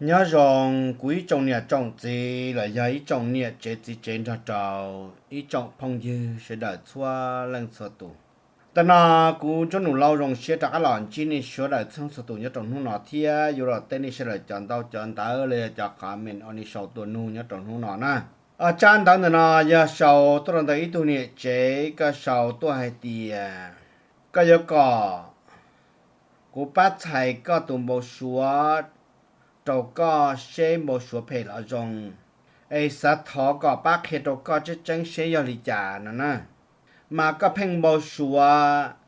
Nyob zoo kuv ib tsoom niam tsoom txiv los yog ib tsoom niam tsev txiv tsev nrog rau ib tsoom phooj ywg sawv daws txhua leej txhua tus. Tam no kuv Ntsuab Nus Lauj zoo siab rov qab los ntsib nej sawv daws txhua txhua tus nyob rau hnub no thiab yuav los teb nej sawv daws cov ntaub cov ntawv los yog cov qhov me o ni sau tuaj nug nyob rau hnub no na. Tsab ntawv ntawm no yog sau tuaj rau ntawm ib tug niam tsev, koj sau tuaj hais tias koj yuav kom kuv pab txhais koj tus npau suav rau koj seb npau suav phem los zoo, es xav thov kom pab qhia rau koj tseeb tseeb seb yog li cas no na. Mas koj pheej npau suav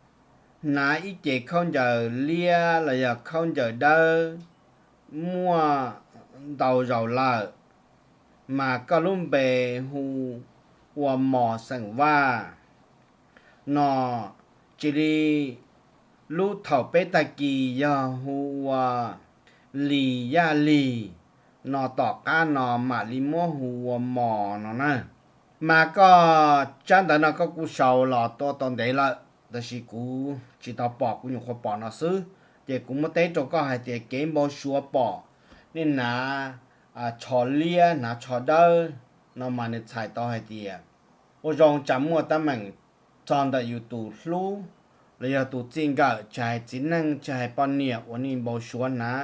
hnav ib cev khaub ncaws liab los yog khaub ncaws dawb muaj ntau zaus lawm, mas koj lub npe hu ua Mos xeem Vaj no, cia li lub thaum peb tag kis yog hu ua Lis Yaj Lis no, tom qab no mam li muab hu ua Mos no na. Mas koj tsab ntawv no koj kuj sau los tua tau ntev lawm, tab sis kuv tsis tau pom, kuv nyuam qhuav pom no xwb. Ces kuv muab teb rau koj hais tias kev npau suav pom nej hnav tsho liab hnav tsho dawb no mas nws txhais tau hais tias ua zoo tsam muaj teeb meem txog ntawm yus tus hlub los yog tus txij nkawm, tsis hais txiv neej tsis hais poj niam uas nej npau suav hnav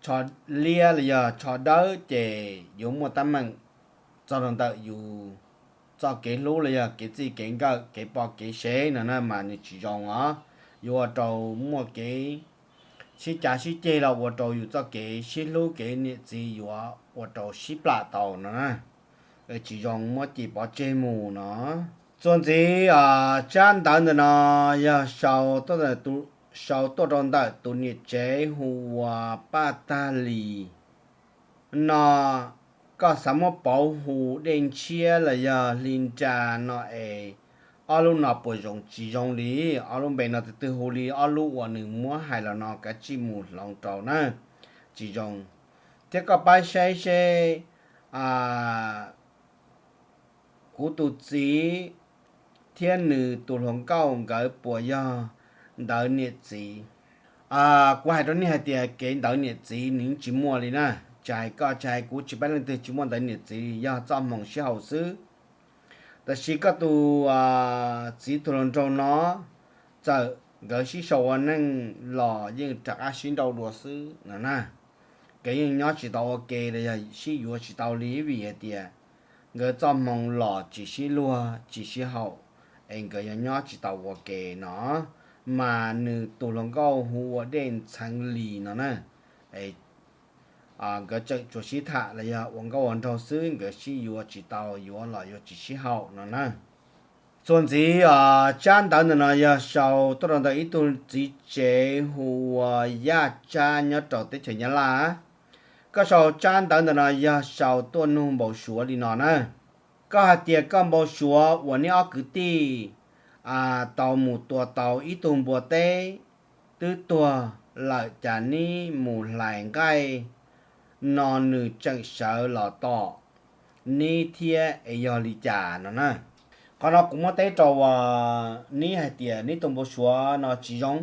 tsho liab los yog tsho dawb ces yuav muaj teeb meem txog rau ntawm yus txoj kev hlub los yog kev txij kev nkawm kev poj kev sev no na, mas nws tsis zoo os. Yuav ua rau muaj kev sib cav sib ceg los ua rau yus txoj kev sib hlub kev niam txiv yuav ua rau sib plam tau no na. Tsis zoo muab cim pov tseg mus no. Txuas ntxiv, tsab ntawv ntawm no yog sau tuaj rau ntawm tus niam tsev hu ua Paj Tag Lis no. Koj xav muab pauv hu Dej Ntshiab los yog Hli Nra no es ob lub no puas zoo? Tsis zoo li. Ob lub npe no tus twg hu li ob lub uas nws muab hais los no kav tsij mus hloov rau na, tsis zoo. Thiab koj pab saib seb kuv tus txiv thiab nws tus hluas nkauj nkawd puas yog ntawv niam txiv. Kuv hais rau nej hais tias kev ntawv niam txiv nws tsis muaj li na. Tsis hais koj tsis hais kuv tsis pab leej twg tsis muaj ntawv niam txiv, yog txoj hmoo sib haum xwb. Tab sis koj tus txiv tus hluas nraug no txawm nkawd sib sau ua neej los yeej rov qab sib nrauj dua xwb no na. Nkawd yeej nyob tsis tau ua ke los yog sib yuav tsis tau li vim hais tias nkawd txoj hmoo los tsis sib luag tsis sib haum, es nkawd yog nyob tsis tau ua ke no. Mas nws tus hluas nkauj hu ua Dej Ntxheev Lis no na, nkawd tseem tsuas sib tham los yog ua nkauj ua nraug xwb, nkawd sib yuav tsis tau, yuav los yuav tsis sib haum no na. Txuas ntxiv, tsab ntawv ntawm no yog sau tuaj rau ntawm ib tug txiv tsev hu ua Yaj Tsab nyob rau teb chaws Nyab Laj. Koj sau tsab ntawv ntawm no yog sau tuaj nug npau suav li no na. Koj hais tias koj npau suav uas neb ob kwv tij tau mus tua tau ib tug npua teb twb tuag lawm, cas neb mus hlais nqaij no nws tseem sawv los tom neb thiab es yog li cas no na. Qhov no kuv muab teb rau neb hais tias neb tus npau suav no tsis zoo.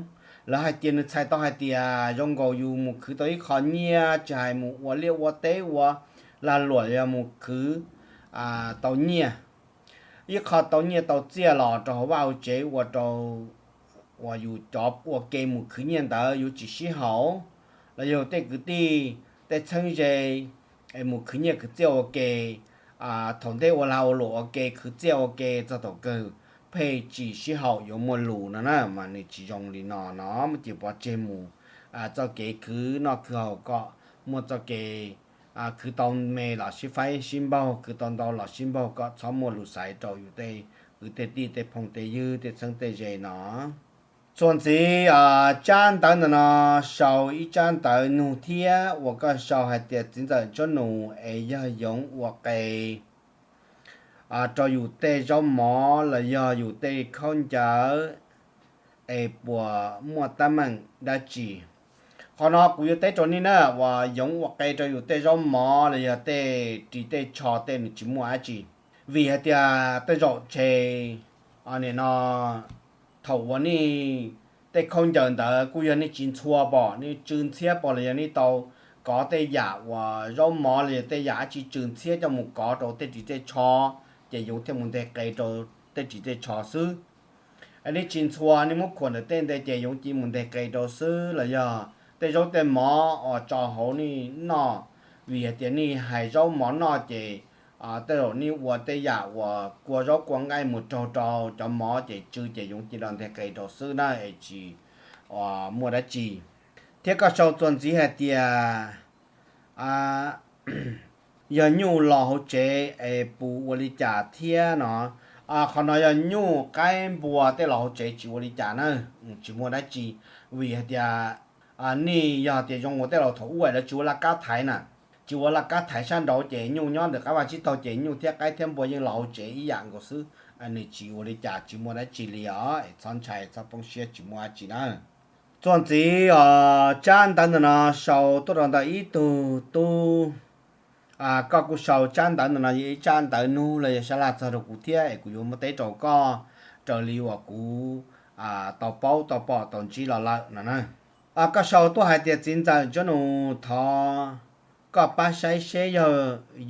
Lawv hais tias nws txhais tau hais tias zoo nkaus yus mus khwv tau ib qho nyiaj, tsis hais mus ua liaj ua teb ua lag luam, yog mus khwv tau nyiaj, ib qho tau nyiaj tau txiaj los rau hauv vaj hauv tsev ua rau uas yus cov ua ke mus khwv nyiaj ntawd yuav tsis sib haum, los yog tej kwv tij tej txheeb ze es mus khwv nyiaj khwv txiaj ua ke, thaum ntej ua lag ua luam ua ke khwv txiaj ua ke txog thaum kawg pheej tsis sib haum yuav muaj lus no na, mas nws tsis zoo li no no, muab cim pov tseg mus. Txoj kev khwv noj khwv haus kom muaj txoj kev khwv tau me los sib faib sib npaug, khwv tau ntau los sib npaug kom txhob muaj lus xaiv rau yus tej kwv tej tij tej phooj tej ywg tej txheeb tej ze no. Txuas ntxiv, tsab ntawv ntawm no sau ib tsab ntawv nug thiab uas koj sau hais tias txiv ntxawm Ntsuab Nus es yog yoov ua qe rau yus tej zaub mov los yog yus tej khaub ncaws es puas muaj teeb meem dab tsi? Qhov no kuv yuav teb rau nej na, uas yoov ua qe rau yus tej zaub mov los yog tej ris tej tsho tej nws tsis muaj dab tsi, vim hais tias tej zaum tshe nim no thaum uas nej tej khaub ncaws ntawd kuj yog nej tsis ntxhua pom, nej tsw ntxhiab pom los yog nej tau kov tej yam uas zaub mov los yog tej yam dab tsi tsw ntxhiab coj mus kov rau tej ris tej tsho, ces yoov thiaj mus nteg qe rau tej ris tej tsho xwb. Nej tsis ntxhua, nej muab khuam ntawm tej ntawd ces yoov cia li mus nteg qe rau xwb los yog tej zaub tej mov uas tso hauv nej noj, vim hais tias nej hais zaub mov noj ces tej zaum nej ua tej yam uas kua zaub kua nqaij mus raug rau cov mov ces tsw ces yoov cia li nteg qe rau xwb na es tsis muaj dab tsi. Thiab koj sau txuas ntxiv hais tias yog nyuj los hauv tsev es puas ua li cas thiab no. Qhov no yog nyuj qaib npua tej los hauv tsev tsis ua li cas na, tsis muaj dab tsi. Vim hais tias nej yog tias zoo ua tej laus thaum ub lawv tsis ua laj kab thaiv na, tsis ua laj kab thaiv sab nraud ces nyuj nyob ntawm qab vaj tsib taug ces nyuj thiab qaib thiab npua yeej los hauv tsev ib yam nkaus xwb. Nws tsis ua li cas, tsis muaj dab tsi li os, es txhob ntshai txhob poob siab, tsis muaj dab tsi na. Txuas ntxiv os, tsab ntawv ntawm no sau tuaj rau ntawm ib tug tub. Koj kuj sau tsab ntawv ntawm no yog ib tsab ntawv nug los yog sab laj txog rau kuv thiab es kuv yuav muab teb rau koj raws li uas kuv tau paub tau pom tau ntsib los lawm no na. Koj sau tuaj hais tias txiv ntxawm Ntsuab Nus, thov koj pab saib seb yog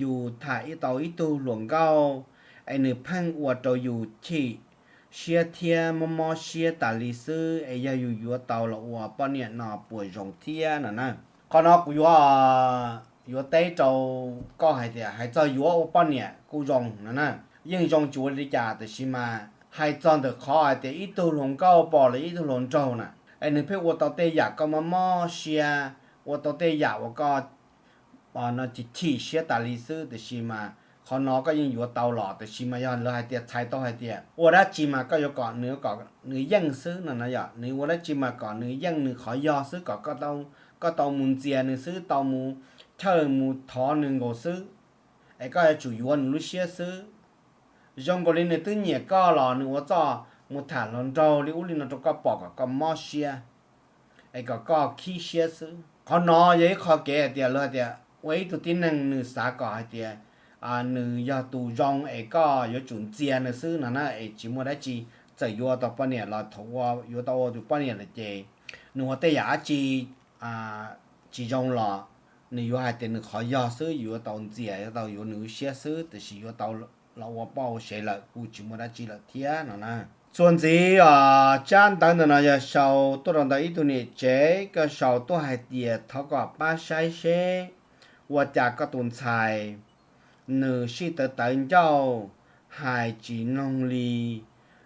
yus tham ib tau ib tug hluas nkauj es nws pheej ua rau yus chim siab thiab mob mob siab tas li xwb es yog yus yuav tau los ua poj niam no puas zoo thiab no na. Qhov no kuv yuav yuav teb rau koj hais tias hais txog yuav ua poj niam kuj zoo no na, yeej zoo tsis ua li cas, tiam sis mas hais txog ntawm qhov hais tias ib tug hluas nkauj pom los ib tug hluas nraug na, es nws pheej ua tau tej yam koj mob mob siab, ua tau tej yam uas koj no chim chim siab tas li xwb, tiam sis mas qhov no koj yeej yuav tau los, tiam sis mas yog lawv hais tias txhais tau hais tias ua dab tsi mas koj yuav kom nws kom nws yeej xwb no na, yog nws ua dab tsi mas kom nws yeej nws qhov yog xwb, kom koj tau mus ntxias nws xwb, tau mus chawj mus thov nws nkaus xwb, es koj yuav tsum yuav nws lub siab xwb. Zoo nkaus li nws twb nyiam koj los nws ua txuj mus tham hluas nraug li ub li no rau koj pom kom koj mob siab, es kom koj khib siab xwb. Qhov no yog ib qho kev hais tias lawv hais tias ua ib tug tib neeg nws xav kom hais tias nws yog tus zoo es koj yuav tsum ntxias nws xwb no na, es tsis muaj dab tsi. Txawm yuav tau poj niam los thaum ua yuav tau ua tus poj niam lawm ces nws ua tej yam dab tsi tsis zoo los nws yuav hais tias nws qhov yog xwb, yuav tau ntxias, yuav tau yuav nws lub siab xwb, tiam sis yuav tau los ua poj ua sev lawm kuj tsis muaj dab tsi lawm thiab no na. Txuas ntxiv os, tsab ntawv ntawm no yog sau tuaj rau ntawm ib tug niam tsev, koj sau tuaj hais tias thov kom pab saib seb ua cas koj tus ntxhais nws sij tawv tawv ncauj, hais tsis mloog li.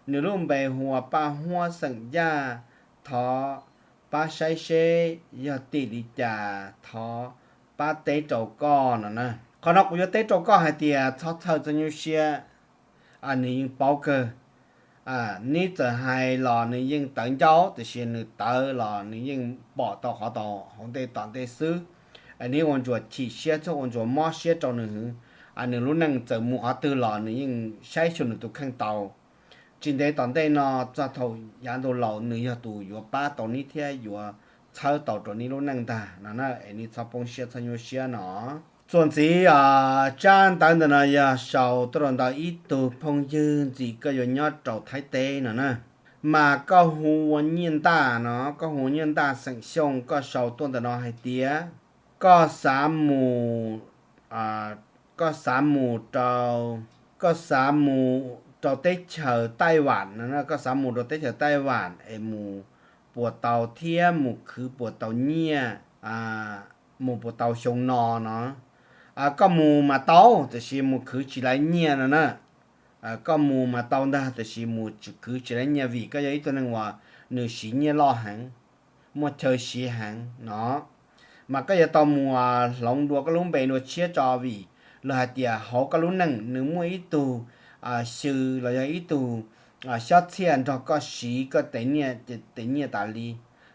Nws lub npe hu ua Paj Huab xeem Yaj, thov pab saib seb yog tim li cas, thov pab teb rau koj no na. Qhov no kuv yuav teb rau koj hais tias txhob txhawj txhob nyuaj siab, nws yeej paub kawg. Neb txawm hais los nws yeej tawv ncauj, tiam sis nws tawv los nws yeej pom tau qhov tau hauv ntej tom ntej xwb. Neb ua ntsuas chim siab txhob ua ntsuas mob siab rau nws hwv. Nws lub neej txawm mus qhov twg los nws yeej saib xyuas nws tus kheej tau. Tsis ntev tom ntej no txog thaum yav ntau laus nws yog tus yuav pab tau neb thiab yuav txhawb tau rau neb lub neej ntag no na, es neb txhob poob siab txhob nyuaj siab no. Txuas ntxiv os, tsab ntawv ntawm no yog sau tuaj rau ntawm ib tug phooj ywg ntxim koj yuav nyob rau Thaib teb no na. Mas koj hu ua Nyiaj Ntaj no, koj hu ua Nyiaj Ntaj xeem Xyooj, koj sau tuaj ntawm no hais tias koj xav mus, koj xav mus rau, koj xav mus rau teb chaws Taij Vam no, koj xav mus rau teb chaws Taij Vam es mus puas tau thiab mus khwv puas tau nyiaj, mus puas tau xyoo no no. Koj mus mas tau, tiam sis mus khwv tsis laib nyiaj no na. Koj mus mas tau ntag, tiam sis mus khwv tsis laib nyiaj vim koj yog ib tug neeg uas nws siv nyiaj loj heev, muaj chaw siv heev no. Mas koj yuav tau mus hloov dua koj lub npe dua tshiab tso, vim lawv hais tias hauv koj lub neej nws muaj ib tug xyw los yog ib tug xyob txhiaj nrog koj siv koj tes nyiaj tas li.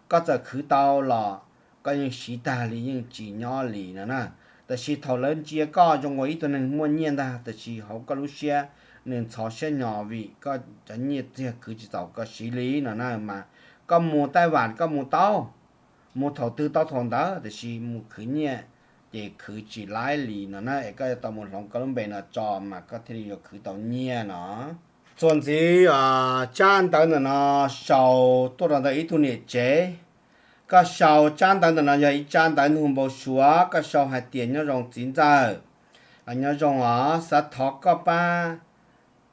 Koj txawm khwv tau los koj yeej siv tag li, yeej tsis nyob li no na. Tiam sis thaum lawv ntsia koj zoo ua ib tug neeg muaj nyiaj ntag, tiam sis hauv koj lub siab nws ntxhov siab nyo vim koj cov nyiaj txiag khwv tsis txaus koj siv li no na. Mas koj mus Taij Vam koj mus tau, mus thaum twg tau thaum ntawd, tiam sis mus khwv nyiaj ces khwv tsis laib li no na. Es koj yuav tau mus hloov koj lub npe no tso mas koj thiaj li yuav khwv tau nyiaj no. Txuas ntxiv, tsab ntawv ntawm no sau tuaj rau ntawm ib tug niam tsev, Koj sau tsab ntawv ntawm no yog ib tsab ntawv nug npau suav, koj sau hais tias nyob zoo txiv ntxawm, nyob zoo os, xav thov koj pab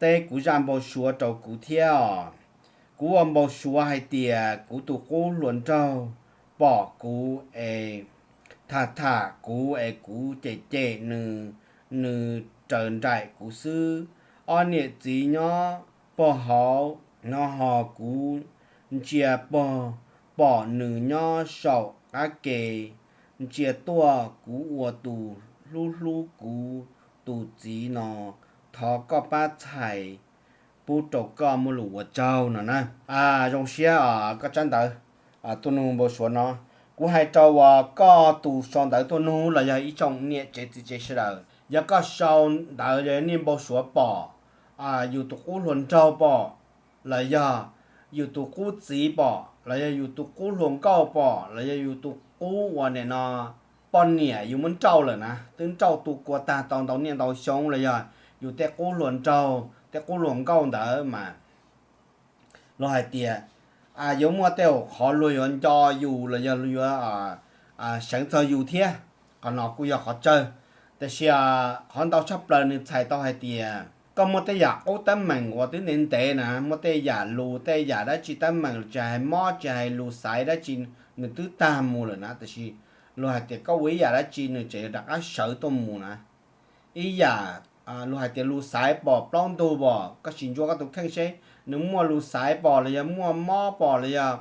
teb kuv zaj npau suav rau kuv thiab os. Kuv ua npau suav hais tias kuv tus qub hluas nraug pom kuv es tham tham kuv es kuv cem cem nws, nws raws nraim kuv xwb. Ob niam txiv nyob pog hauv no ho kuv ntsia pog pom nws nyob saum qab ke ntsia tuaj, kuv ua tus hlub hlub kuv tus txiv no, thov koj pab txhais pub rau koj muaj lus ua tsaug no na. Zoo siab os koj tsab ntawv tuaj nug npau suav no. Kuv hais rau uas koj tus sau ntawv tuaj nug los yog ib tsoom niam tsev txiv tsev sawv daws, yog koj sau ntawv yog nej npau suav pom yus tus qub hluas nraug pom, los yog yus tus qub txiv pom, los yog yus tus qub hluas nkauj pom, los yog yus tus qub uas nim no poj niam yus muab nrauj lawm na, twb nrauj tu kua tag tau ntau niaj ntau xyoo, los yog yus tej qub hluas nraug tej qub hluas nkauj ntawd mas luag hais tias yuav muaj tej qhov luag yuav nco yus los yog luag yuav seev txog yus thiab. Qhov no kuj yog qhov tsawg, tab sis qhov ntau tshaj plaws nws txhais tau hais tias koj muaj tej yam qub teeb meem uas twb ntev ntev na, muaj tej yam lus tej yam dab tsi teeb meem, tsis hais mob tsis hais lus xaiv dab tsi, nws twb tag mus lawm na, tab sis luag hais tias koj ua ib yam dab tsi nws tseem yuav rov qab sawv tuaj mus na. Ib yam luag hais tias lus xaiv pom plaub ntug pom, koj sim ntsuas koj tus kheej seb nws muaj lus xaiv pom los yog muaj mob pom los yog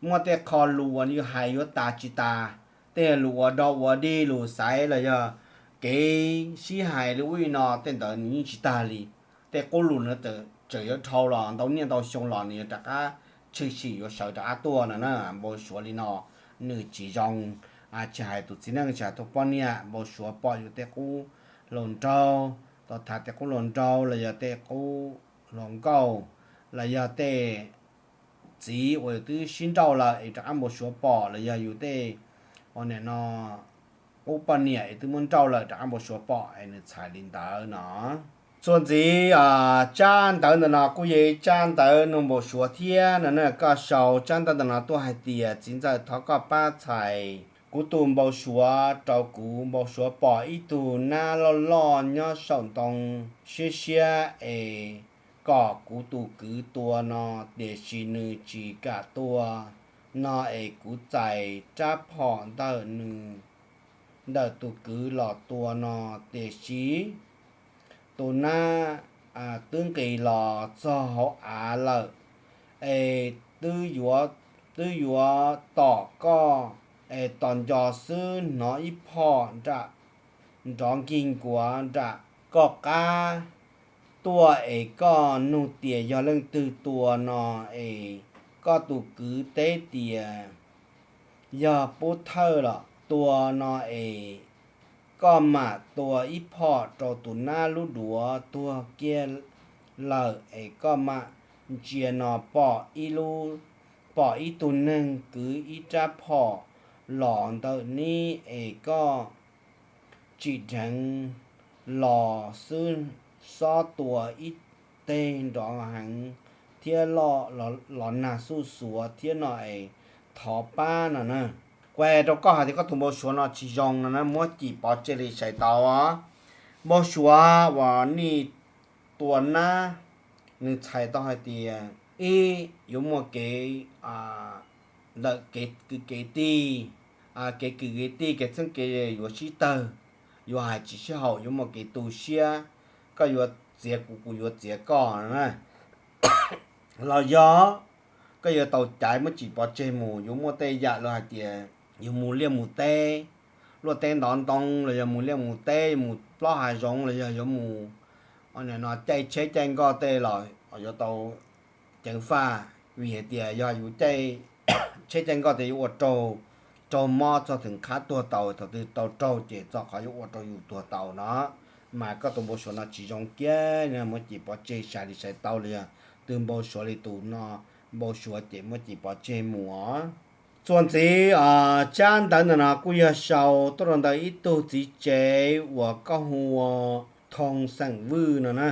muaj tej qho lus uas nws hais yuav tas tsis tas, tej lus ua dog ua dig lus xaiv los yog kev sib hais li ub li no tej ntawd nws yeej tsis tag li. Tej qub lus no txawm yuav dhau los ntau niaj ntau xyoo los nws yuav rov qab tshwm sim yuav sawv rov qab tuaj no na. Npau suav li no nws tsis zoo, tsis hais tus txiv neej tsis hais tus poj niam, npau suav pom yus tej qub hluas nraug, tau tham tej qub hluas nraug los yog tej qub hluas nkauj, los yog tej txiv uas yus twb sib nrauj lawm es rov qab npau suav pom, los yog yus tej ua nim no qub poj niam es twb muab nrauj lawm rov qab npau suav pom es nws txhais li ntawd no. Txuas ntxiv, tsab ntawv ntawm no kuj yog ib tsab ntawv nug npau suav thiab no na. Koj sau tsab ntawv ntawm no tuaj hais tias txiv ntxawm thov koj pab txhais kuv tus npau suav rau kuv. Npau suav pom ib tug nab loj loj nyob saum ntoo siab siab es kom kuv tus kwv tua no, tiam sis nws tsis kam tua no es kuv txais rab phom ntawm nws, ntawm tus kwv los tua no, tiam sis tus nab twb nqis los txog hauv av lawm es twb yuav tom koj es tos nco xwb hnov ib phom nram nrov nkig nkuav nram koj qab tuaj es koj nug tias yog leej twg tua no es koj tus kwv teb tias yog Pub Thawj los tua no es koj mam tua ib phom rau tus nab lub duav tuag kiag lawm es koj mam ntsia no pom ib lub, pom ib tug neeg kwv ib rab phom los ntawm neb es koj tsim dheev los xwb, xob tua ib teg nrov heev thiab los nag xuj xuav thiab no es thov pab no na. Kuv hais rau koj hais tias koj tus npau suav no tsis zoo no na, muab cim pov tseg li sai tau. Npau suav uas nej tua nab, nws txhais tau hais tias ib, yuav muaj kev ntawm kev kwv kev tij, kev kwv kev tij, kev txheeb kev ze yuav sib tawg, yuav hais tsis sib haum, yuav muaj kev tu siab, koj yuav txiav kuv, kuv yuav txiav koj na. Los yog koj yuav tau caiv muab cim pov tseg mus, yuav muaj tej yam luag hais tias yus mus liaj mus teb, luaj teb ntov ntoo los yog mus liaj mus teb, mus plob hav zoov los yog yuav mus no caij tsheb caij nkoj tej los yuav tau ceev faj, vim hais tias yog yus caij tsheb caij nkoj tias yuav ua raug, raug mob txog tus qhab tuag tau, thaum twg tau raug ces txog qhov yuav ua rau yus tuag tau no. Mas koj tus npau suav no tsis zoo kiag, muab cim pov tseg, sai li sai tau li yog twg npau suav li tus no, npau suav ces muab cim pov tseg mus. Txuas ntxiv, tsab ntawv ntawm no kuj yog sau tuaj rau ntawm ib tug txiv tsev uas koj hu ua Thoo xeem Vwj no na.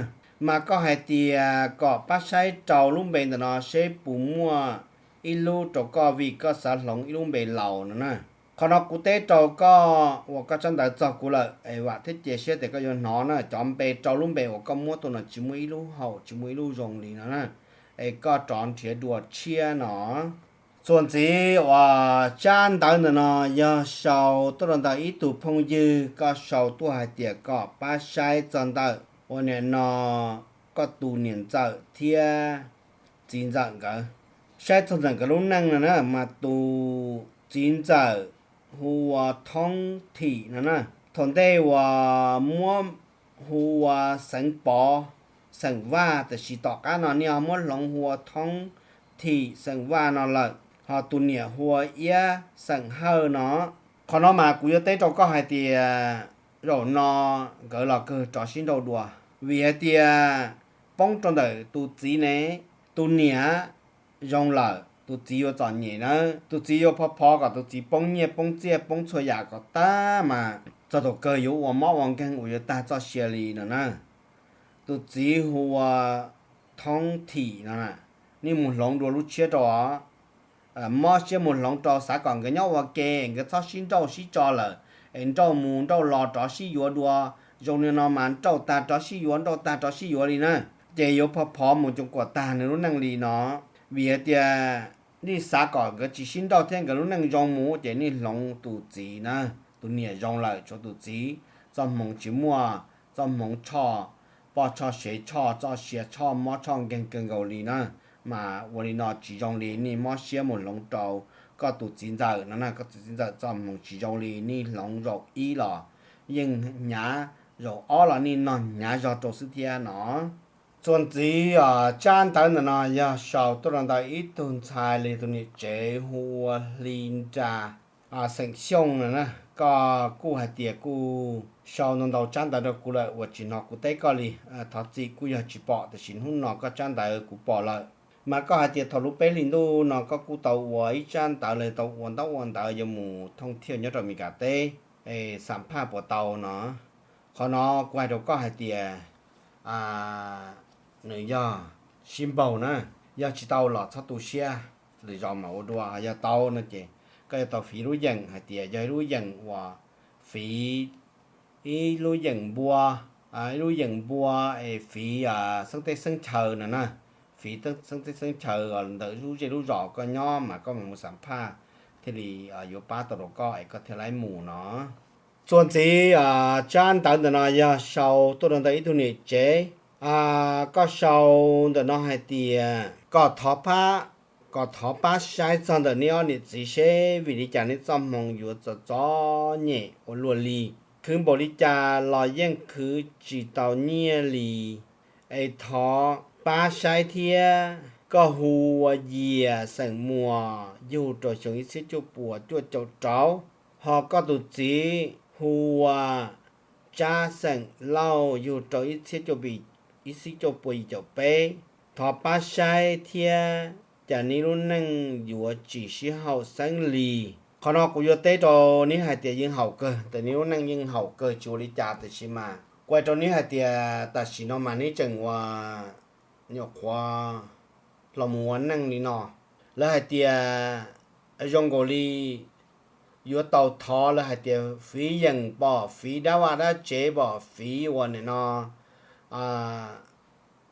Mas koj hais tias kom pab saib rau lub npe ntawm no seb puas muaj ib lub rau koj vim koj xav hloov ib lub npe laus no na. Qhov no kuv teb rau koj uas koj tsab ntawv txog kuv lawm es vam thiab cia siab tias koj yuav hnov na. Cov npe rau lub npe uas koj muab tuaj no tsis muaj ib lub haum tsis muaj ib lub zoo li no na, es koj rov nrhiav dua tshiab no. Txuas ntxiv uas tsab ntawv ntawm no yog sau tuaj rau ntawm ib tug phooj ywg, koj sau tuaj hais tias kom pab saib txog ntawm uas nim no koj tus niam ntxawm thiab txiv ntxawm nkawd. Saib txog ntawm nkawd lub neej no na, mas tus txiv ntxawm hu ua Thoob Thim no na. Thaum ntej uas muab hu ua Xeev Pov xeem Vaj, tiam sis tom qab no nej ho muab hloov hu ua Thoob Thim xeem Vaj no lawm, ho tus niam hu ua Iab xeem Hawj no. Qhov no mas kuv yuav teb rau koj hais tias zaum no nkawd los kawg rov sib nrauj dua, vim hais tias poob rau ntawm tus txiv ne, tus niam zoo lawm tus txiv yuav txom nyem na, tus txiv yuav phov phov kom tus txiv poob nyiaj poob txiaj poob txhua yam kom tag mas txog thaum kawg yuav ua mob ua nkeeg uas yuav tag txoj sia li no na. Tus txiv hu ua Thoob Thim no, nej mus hloov dua lub tshiab rau os. Mob siab mus hloov rau, xav kom nkawd nyob ua ke, nkawd txhob sib nrauj sib tso lawm, es nrauj mus nrauj los rov sib yuav dua. Zoo li no mas nrauj tag rov sib yuav, nrauj tag rov sib yuav li na, ces yuav phov phov mus coos kuam tag nws lub neej li no. Vim hais tias nej xav kom nkawd tsis sib nrauj thiab nkawd lub neej zoo mus ces nej hloov tus txiv na. Tus niam zoo lawm tshuav tus txiv, txoj hmoov tsis muaj, txoj hmoov tshoj, poj tshoj sev tshoj, txoj sia tshoj mob tshoj nkeeg kawg nkaus li na. Mas ua li no tsis zoo li, nej mob siab mus hloov rau koj tus txiv ntxawm no na, koj tus txiv ntxawm txoj hmoov tsis zoo li, nej hloov zaum ib los yeej hnyav, zaum ob los nej nog hnyav zog rau xwb thiab no. Txuas ntxiv os, tsab ntawv ntawm no yog sau tuaj rau ntawm ib tug ntxhais li tus niam tsev hu ua Hli Nra, xeem Xyooj no na. Koj kuj hais tias kuj sau ntau ntau tsab ntawv rau kuv lawm uas tsis hnov kuv teb koj li. Thov txim, kuj yog tsis pom, tiam sis hnub no koj tsab ntawv kuv pom lawm. Mas koj hais tias thaum lub peb hlis ntuj no koj kuj tau ua ib tsab ntawv los tau ua ntaub ua ntawv yuav mus thooj thiaj nyob rau Amelikas teb, es xam phaj puas tau no? Qhov no kuv hais rau koj hais tias nws yog sib npaug na, yog tsis tau los txhob tu siab, lwm zaus mam ua dua. Yog tau no ces koj yuav tau fiv lub yeem hais tias yog ib lub yeem uas fiv, ib lub yeem npua, ib lub yeem npua es fiv xeeb teb xeeb chaw no na, fiv xeeb teb xeeb chaw ntawm lub zej lub zos koj nyob mas koj mam mus xam phaj thiaj li yuav pab tau rau koj es koj thiaj li mus no. Txuas ntxiv, tsab ntawv ntawm no yog sau tuaj rau ntawm ib tug niam tsev. Koj sau ntawm no hais tias kom thov pab, kom thov pab saib txog ntawm neb ob niam txiv seb vim li cas neb txoj hmoo yuav txom txom nyem ua luaj li, khwv npaum li cas los yeej khwv tsis tau nyiaj li. Es thov pab saib thiab. Koj hu ua Yias xeem Muas, yug rau xyoo ib txhiab cuaj puas cuaj caum rau, ho koj tus txiv hu ua Tsab xeem Lauj, yug rau ib txhiab cuaj, ib txhiab cuaj puas yim caum peb. Thov pab saib thiab, cas neb lub neej yuav tsis sib haum xeeb li. Qhov no kuv yuav teb rau neb hais tias yeej haum kawg, tias neb lub neej yeej haum kawg tsis ua li cas, tiam sis mas kuv hais rau neb hais tias tam sim no mas neb tseem ua nyuam qhuav los mus ua neej li no. Lawv hais tias zoo nkaus li yuav tau thov lawv hais tias fiv yeem pom, fiv dab vaj dab tsev pom, fiv ua nim no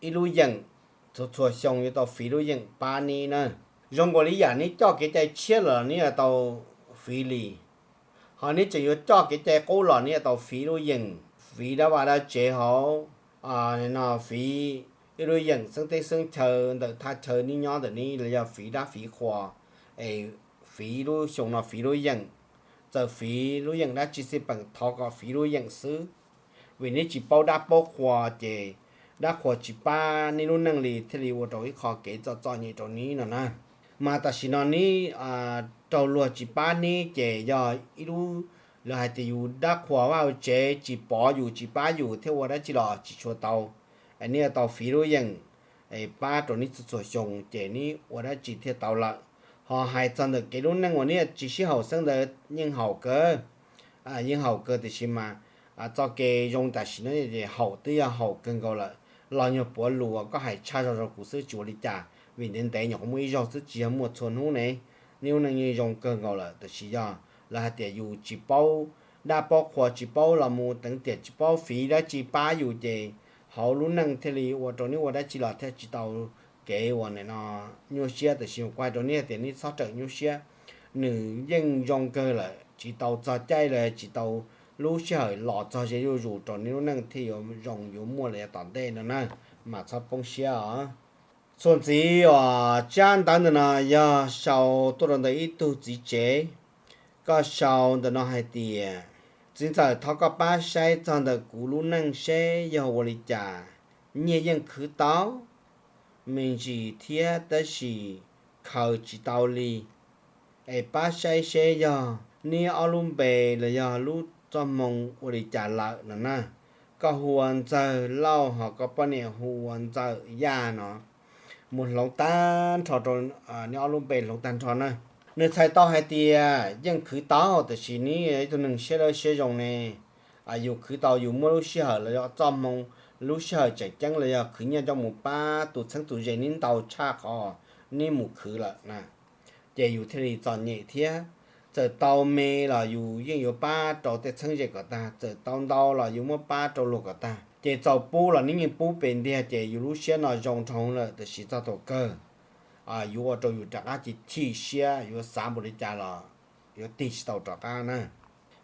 ib lub yeem, txhua txhua xyoo yuav tau fiv lub yeem pab neb na. Zoo nkaus li yam neb coj kev cai tshiab los neb yuav tau fiv li, ho neb tseem yuav coj kev cai qub los neb yuav tau fiv lub yeem, fiv dab vaj dab tsev hauv no, fiv ib lub yeem xeeb teb xeeb chaw ntawm thaj chaw neb nyob ntawm neb los yog fiv dab fiv qhua, es fiv lub xyoo no fiv lub yeem, txawm fiv lub yeem dab tsi xij peem thov kom fiv lub yeem xwb. Vim neb tsis paub dab paub qhua ces dab qhua tsis pab neb lub neej li thiaj li ua rau ib qho kev txom txom nyem rau neb no na. Mas tam sim no neb raug luag tsis pab neb ces yog ib lub, lawv hais tias yus dab qhua vaj tsev tsis pov yus tsis pab yus thiaj ua dab tsi los tsis tshua tau. Neb yuav tau fiv lub yeem pab rau neb txhua txhua xyoo ces neb ua dab tsi thiaj tau lawm. Ho hais txog ntawm kev lub neej uas neb tsis sib haum xeeb ntawd yeej haum kawg, yeej haum kawg, tiam sis mas txoj kev zoo tam sim no haum twb yog haum kawg nkaus lawm. los nyuag puav lus uas koj hais tshaj zog rau kuv xwb tsis ua li cas, vim ntev ntev nyuam qhuav muaj ib zaug xwb tsis yog muaj txhua hnub ne. Neb lub neej yeej zoo kawg nkaus lawm, tab sis yog lawv hais tias yus tsis paub dab paub qhua, tsis paub los mus teev tiam, tsis paub fiv dab tsi pab yus ces hauv lub neej thiaj li ua rau neb ua dab tsi los thiaj tsis tau kev uas nim no nyuaj siab. Tab sis kuv hais rau neb tias neb txhob rawm nyuaj siab, nws yeej zoo kawg lawm, tsis tau txog caij los tsis tau lub sij hawm los txog ze zuj zus rau neb lub neej thiaj yuav zoo yuav muaj los yav tom ntej no na, mas txhob poob siab os. Txuas ntxiv uas tsab ntawv ntawm no yog sau tuaj rau ntawm ib tug txiv tsev. Koj sau ntawm no hais tias, txiv ntxawm, thov koj pab saib txog ntawm kuv lub neej seb yog ua li cas. Nyiaj yeej khwv tau me ntsis thiab tab sis khaws tsis tau li. Es pab saib seb yog neb ob lub npe los yog lub txoj hmoo ua li cas lawm no na. Koj hu ua Ntxawg Lauj, ho koj poj niam hu ua Ntxawm Yaj no. Mus hloov tag nrho rau neb ob lub npe, hloov tag nrho na. Nws txhais tau hais tias yeej khwv tau, tab sis neb ib tug neeg siab dawb siab zoo ne, yus khwv tau yus muab lub sij hawm los yog txoj hmoo, lub sij hawm tseem ceeb los yog khwv nyiaj coj mus pab tus txheeb tus ze neb ntau tshaj qhov neb mus khwv lawm na. Ces yus thiaj li txom nyem thiab. Txawm tau me los yus yeej yuav pab rau tej txheeb ze kom tag, txawm tau ntau los yus muab pab rau luag kom tag. Ces txaus pub los neb yeej pub pes ntiag, ces yus lub siab no zoo dhau lawm, tab sis txog thaum kawg yuav ua rau yus rov qab chim chim siab, yuav xav npaum li cas los yuav tig tsis tau rov qab na.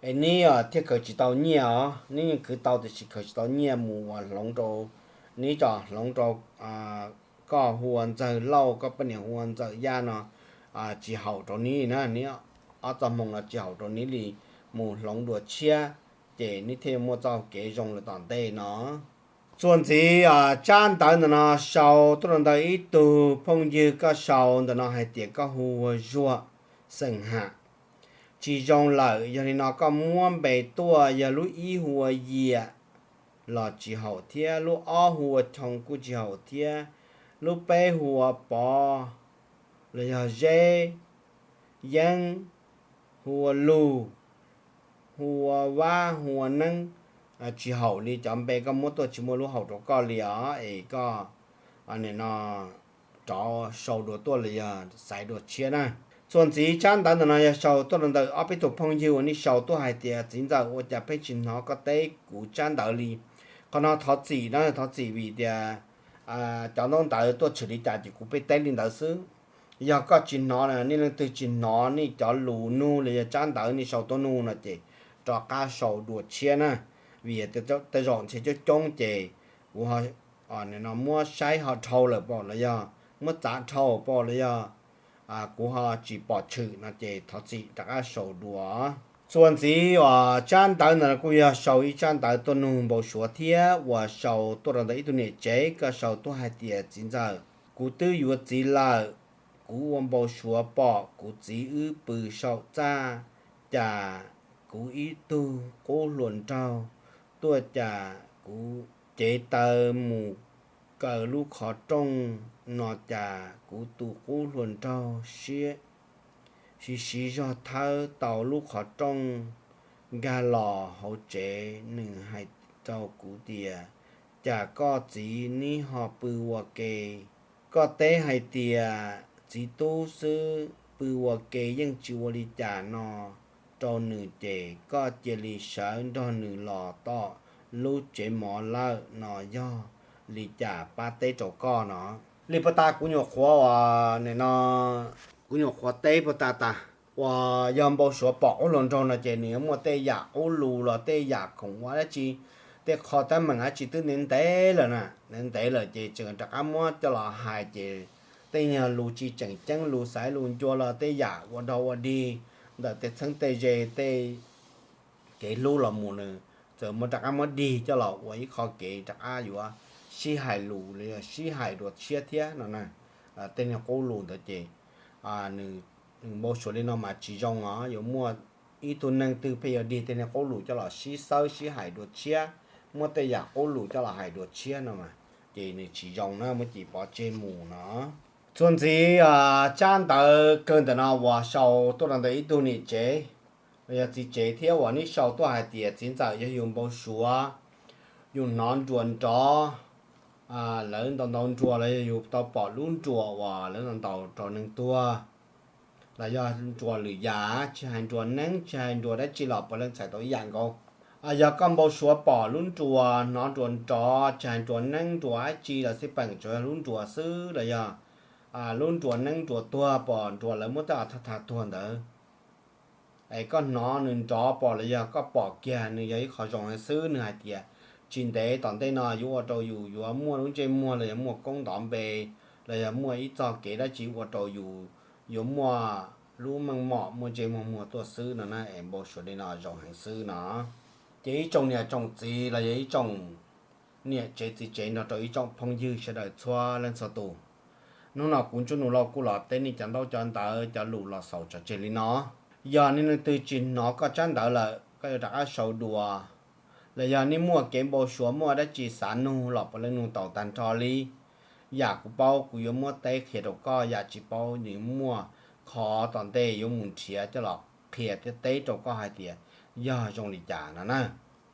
Es neb thiaj khaws tsis tau nyiaj os, neb yeej khwv tau tab sis khaws tsis tau nyiaj mus uas hloov rau, neb tso hloov rau koj hu ua Ntxawg Lauj, koj poj niam hu ua Ntxawm Yaj no, tsis haum rau neb na, neb ob txoj hmoo no tsis haum rau neb li, mus hloov dua tshiab, ces neb thiaj muaj txoj kev zoo lawm tom ntej no. Txuas ntxiv tsab ntawv ntawm no sau tuaj rau ntawm ib tug phooj ywg, koj sau ntawm no hais tias koj hu ua Zuag xeem Ham. Tsis zoo lawm, yog li no koj muab npe tuaj, yog lub ib hu ua Yiam los tsis haum thiab, lub ob hu ua Choo kuj tsis haum thiab, lub peb hu ua Pov los yog Zeb, Yeeb, hu ua Lug, hu ua Vab, hu ua Neeb, tsis haum li, cov npe koj muab tuaj tsis muaj lub haum rau koj li os, es koj nim no rov sau dua tuaj los yog xaiv dua tshiab na. Txuas ntxiv tsab ntawv ntawm no yog sau tuaj rau ntawm ob peb tug phooj ywg uas nej sau tuaj hais tias txiv ntxawm, ua cas pheej tsis hnov koj teb kuv tsab ntawv li. Qhov no thov txim na, thov txim vim tias cov ntaub ntawv tuaj tshwm li cas ces kuv pheej teb li ntawd xwb. Yog koj tsis hnov, nej leej twg tsis hnov nej cov lus nug los yog tsab ntawv nej sau tuaj nug no ces rov qab sau dua tshiab na, vim tej zaum ntshe coob coob ces kuv muab saib ho dhau lawm pom los yog muab txav dhau pom los yog kuv ho tsis pom tshwm no ces thov txim rov qab sau dua. Txuas ntxiv uas tsab ntawv ntawm no kuj yog sau ib tsab ntawv tuaj nug npau suav thiab uas sau tuaj rau ntawm ib tug niam tsev, koj sau tuaj hais tias txiv ntxawm, kuv twb yuav txiv lawm, kuv ua npau suav pom kuv txiv wb pw saum txaj, cas kuv ib tug qub hluas nraug tuaj, cas kuv cev taw mus kaw lub qhov rooj no cas kuv tus qub hluas nraug siv siv zog thawb tau lub qhov rooj nkag los hauv tsev. Nws hais rau kuv tias, cas koj txiv neb ho pw ua ke? Koj teb hais tias txiv tub xwb pw ua ke yeej tsis ua li cas no rau nws ces koj cia li sawv nrog nws los tom lub tsev mov lawm no yog li cas, pab teb rau koj no. Li puag ta kuv nyuam qhuav uas nim no kuv nyuam qhuav teb puag ta tas, uas yog npau suav pom qub hluas nraug no ces nws yuav muaj tej yam qub lus los tej yam khoom ua dab tsi, tej qho teeb meem dab tsi twb ntev ntev lawm na, ntev ntev lawm ces tseem rov qab muab coj los hais ces tej nyuag lus tsis tseem ceeb, lus xaiv lus ncua los tej yam ua dog ua dig ntawm tej txheeb tej ze, tej kev hlub los mus nws txawm muab rov qab muab dig coj los ua ib qho kev rov qab yuav sib hais lus los yog sib hais dua tshiab thiab no na. Tej niag qub lus ntawd ces nws npau suav li no mas tsis zoo os, yuav muaj ib tug neeg twg pheej yuav dig tej niag qub lus coj los sib xawb sib hais dua tshiab, muab tej yam qub lus coj los hais dua tshiab no mas ces nws tsis zoo na, muab cim pov tseg mus no. Txuas ntxiv tsab ntawv kawg ntawm no uas sau tuaj rau ntawm ib tug niam tsev los yog txiv tsev thiab uas neb sau tuaj hais tias txiv ntxawm, yog yus npau suav, yus hnov nruas nrov lawv ntaus ntaus nruas los yog yus tau pom lub nruas uas lawv ntaus ntaus rau neeg tuag, los yog nruas lwm yam, tsis hais nruas neeb tsis hais nruas dab tsi los puav leej txhais tau ib yam nkaus. Yog koj npau suav pom lub nruas, hnov nruas nrov, tsis hais nruas neeb nruas dab tsi los xij peem, tsuas yog lub nruas xwb los yog lub nruas neeb nruas tuag, pom nruas lawv muab tej thaj thaj tuag ntawd, es koj hnov nws nrov pom los yog koj pom kiag, nws yog ib qho zoo heev xwb. Nws hais tias tsis ntev tom ntej no yuav ua rau yus yuav muaj lub ntsej muag los yog muaj koob ntov npe, los yog muaj ib txoj kev dab tsi ua rau yus yuav muaj lub meej mom muaj ntsej muag muag tuaj xwb no na. Es npau suav li no zoo heev xwb no. Ces ib tsoom niam tsoom txiv los yog ib tsoom niam tsev txiv tsev nrog rau ib tsoom phooj ywg sawv daws txhua leej txhua tus, hnub no kuv Ntsuab Nus Lauj kuj los teb nej cov ntaub cov ntawv cov lus los xaus tso tseg li no. Yog nej leej twg tsis hnov koj tsab ntawv lawm, koj yuav rov qab sau dua, los yog nej muaj kev npau suav muaj dab tsi xav nug los puav leej nug tau tag nrho li. Yam kuv paub kuv yuav muab teb qhia rau koj, yam tsis paub nws muaj qhov tom ntej yuav mus nrhiav coj los qhia thiab teb rau koj hais tias yog zoo li cas no na.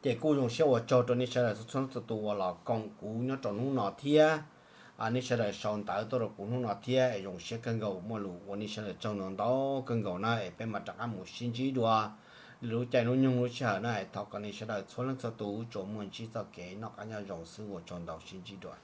Ces kuj zoo siab ua tsaug rau nej sawv daws txhua txhua tus uas los koom kuv nyob rau hnub no thiab nej sawv daws sau ntawv tuaj rau kuv hnub no thiab es zoo siab kawg nkaus, muaj lus ua nej sawv daws tsaug ntau ntau kawg nkaus na. Es peb mam rov qab mus sib ntsib dua lwm lub caij lub nyoog lub sij hawm na. Thov kom nej sawv daws txhua leej txhua tus tsuas muaj ntsib txoj kev noj qab nyob zoo xwb, ua tsaug ntau, sib ntsib dua.